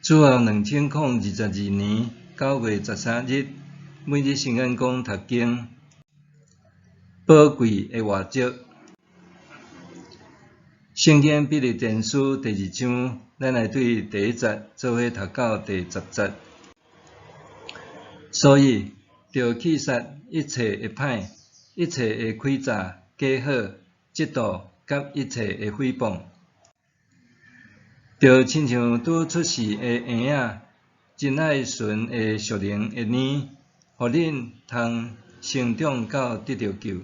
主後2022年9月13日，每日聖眼光讀經，寶貴的活石。聖經彼得前書第二章，咱來對第一節做伙讀到第十節。所以，著棄殺一切的歹，一切的詭詐、假好、嫉妒，佮一切的誹謗。著親像拄出世的嬰仔，真愛純的屬靈的奶，予恁通成長到得著救。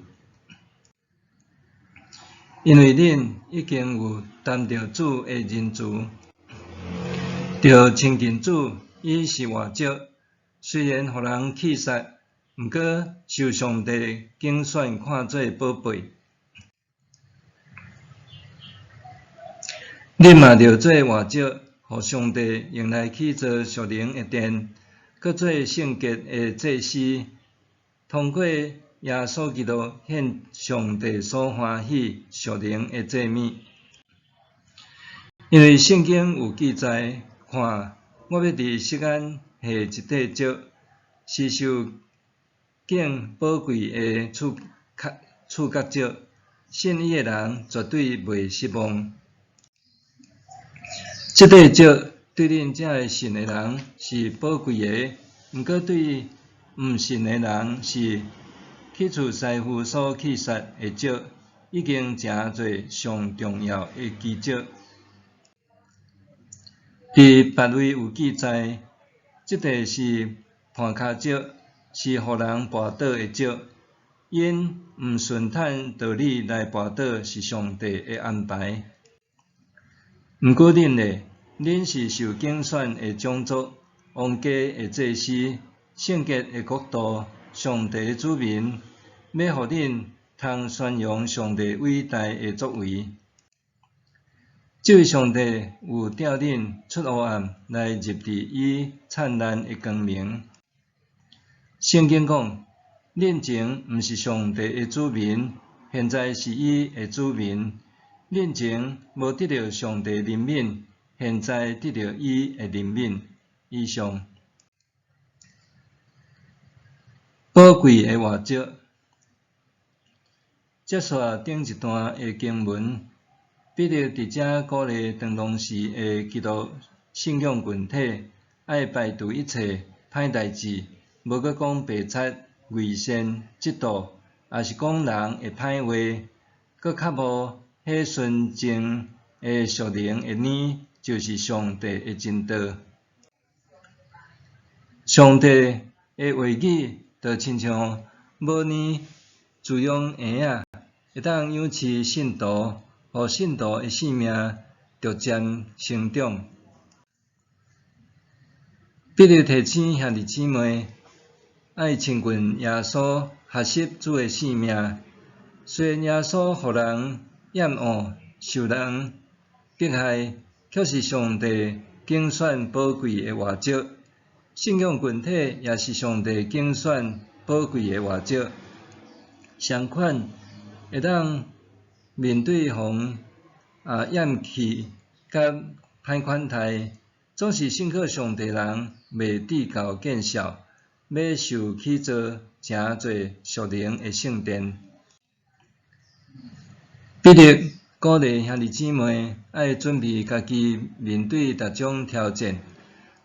因為恁已經有擔著主的仁慈，著親近主，伊是活石，雖然予人棄殺，毋過受上帝揀選看做寶貝。恁嘛著做活石，予上帝用來起造屬靈的殿，閣做聖潔的祭司，通過耶穌基督獻上帝所歡喜屬靈的祭物。因為聖經有記載，看，我欲佇錫安下一塊石，是受敬寶貴的柱角石，信伊的人絕對袂失望。這塊石對恁這个信的人是寶貴的，毋過對毋信的人是起厝師傅所棄殺的石，已經成做上重要的基石。佇別位有記載，這塊是絆跤石，是予人跋倒的石。𪜶毋順趁道理來跋倒，是上帝的安排。毋過恁咧，恁是受揀選的種族，王家的祭司，聖潔的國度，上帝的子民，欲予恁通宣揚上帝偉大的作為。這位上帝有召恁出黑暗來入佇伊燦爛的光明。聖經講，恁前毋是上帝的子民，現在是伊的子民；恁前無得著上帝憐憫，現在得著伊的憐憫。以上。寶貴的活石。接續頂一段的經文，彼得佇遮鼓勵當當時的基督信仰群體，愛排除一切歹代誌，無閣講白賊、偽善、嫉妒，抑是講人的歹話，閣渴慕彼純淨的屬靈的奶，就是上帝的真道。上帝的話語，就親像母奶滋養嬰仔，會當養飼信徒，予信徒的性命逐漸成長。彼得提醒兄弟姊妹，愛親近耶穌，學習主的性命。雖然耶穌予人厭惡、受人迫害，卻是上帝揀選寶貴的活石。信仰群體也是上帝揀選寶貴的活石。相款會當面對予人厭棄佮歹款待，總是信靠上帝人袂至到見笑，欲受起造成做屬靈的聖殿。彼得鼓勵兄弟姊妹愛準備家己面對逐種挑戰，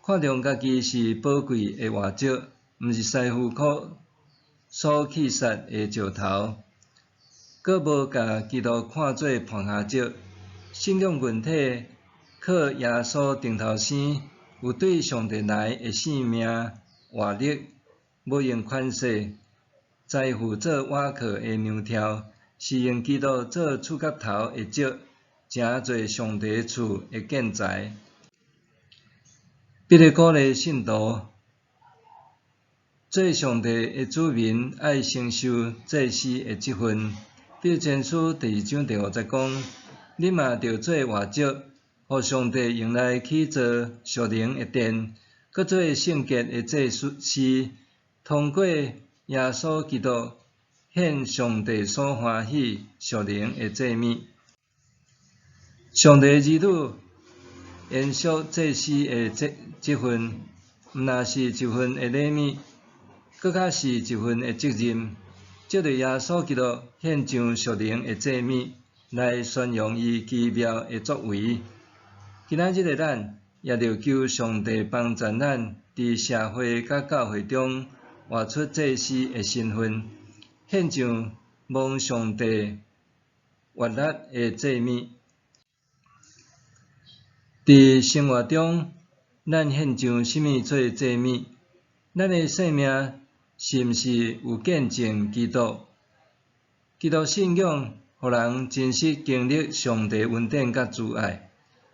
看重家己是寶貴的活石，毋是師傅所棄殺的石頭，閣無共基督看做絆跤石。信仰群體靠耶穌頂頭生，有對上帝來的生命活力，無用權勢、財富做倚靠的娘柱，是用基督做柱角頭的石，成做上帝厝的建材。彼得鼓勵信徒，做上帝的子民，愛承受祭司的職分。彼得前書第二章第五節講：恁嘛著做活石，予上帝用來起造屬靈的殿，閣做聖潔的祭司，通過耶穌基督獻上帝所歡喜屬靈的祭物。上帝兒女延續祭司的職份，毋但是一份的禮物，閣較是一份的責任。藉著耶穌基督獻上屬靈的祭物，來宣揚伊奇妙的作為。今仔日的咱，也著求上帝幫助咱，佇社會佮教會中活出祭司的身份，獻上蒙上帝悅納的祭物。佇生活中，咱獻上啥物做祭物？咱的生命是毋是有見證基督？基督信仰予人真實經歷上帝恩典佮慈愛。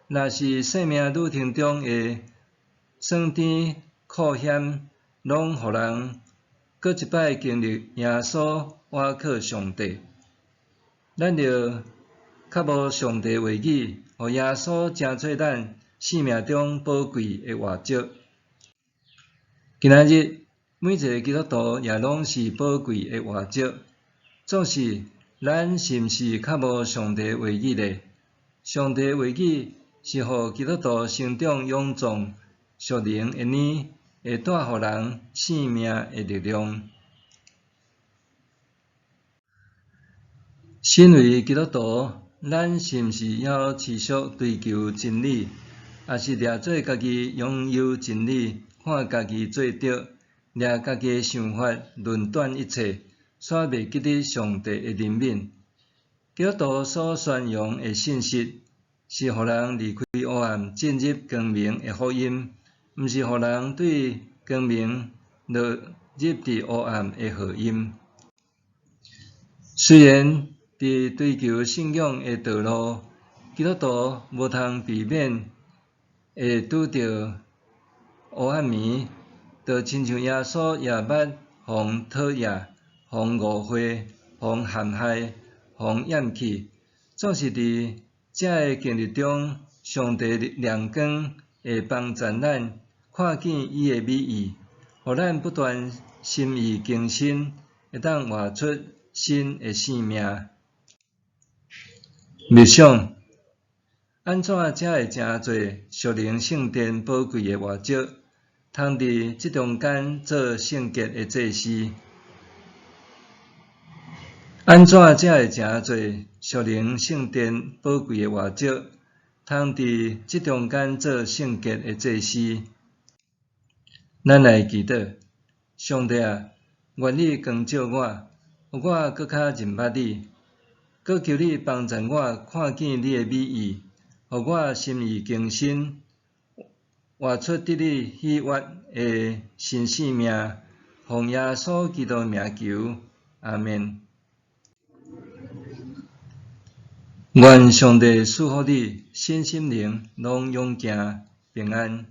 若是生命旅程中的酸甜苦險，攏予人閣一擺經歷耶穌倚靠上帝。咱著渴慕上帝話語，予耶穌成做咱生命中寶貴的活石。今仔日每一个基督徒也攏是寶貴的活石。總是咱是毋是渴慕上帝話語呢？上帝話語是予基督徒成長勇壯屬靈的奶，會帶予人生命的力量。身為基督徒，咱是毋是猶持續追求真理，抑是掠做家己擁有真理，看家己做對，掠家己的想法論斷一切，煞袂記得上帝的憐憫？基督徒所宣揚的信息，是予人離開黑暗進入光明的福音，毋是予人對光明落入佇黑暗的禍音。雖然佇追求信仰的道路，基督徒無通避免會拄著黑暗暝，就親像耶穌也捌予討厭、予誤會、予陷害、予厭棄，總是佇這个經歷中，上帝亮光會幫助咱看見伊的美意，予咱不斷心意更新，會當活出新的生命。默想，按怎才會成做屬靈聖殿寶貴的活石，通佇這中間做聖潔的祭司？按怎才會成做屬靈聖殿寶貴的活石，通佇這中間做聖潔的祭司？咱來祈禱，上帝啊，願你光照我，予我閣較認捌你，閣求你幫助我看見你的美意，予我心意更新，活出得你喜悅的新生命。奉耶穌基督名求，阿們。願上帝賜福你，身心靈攏勇健平安。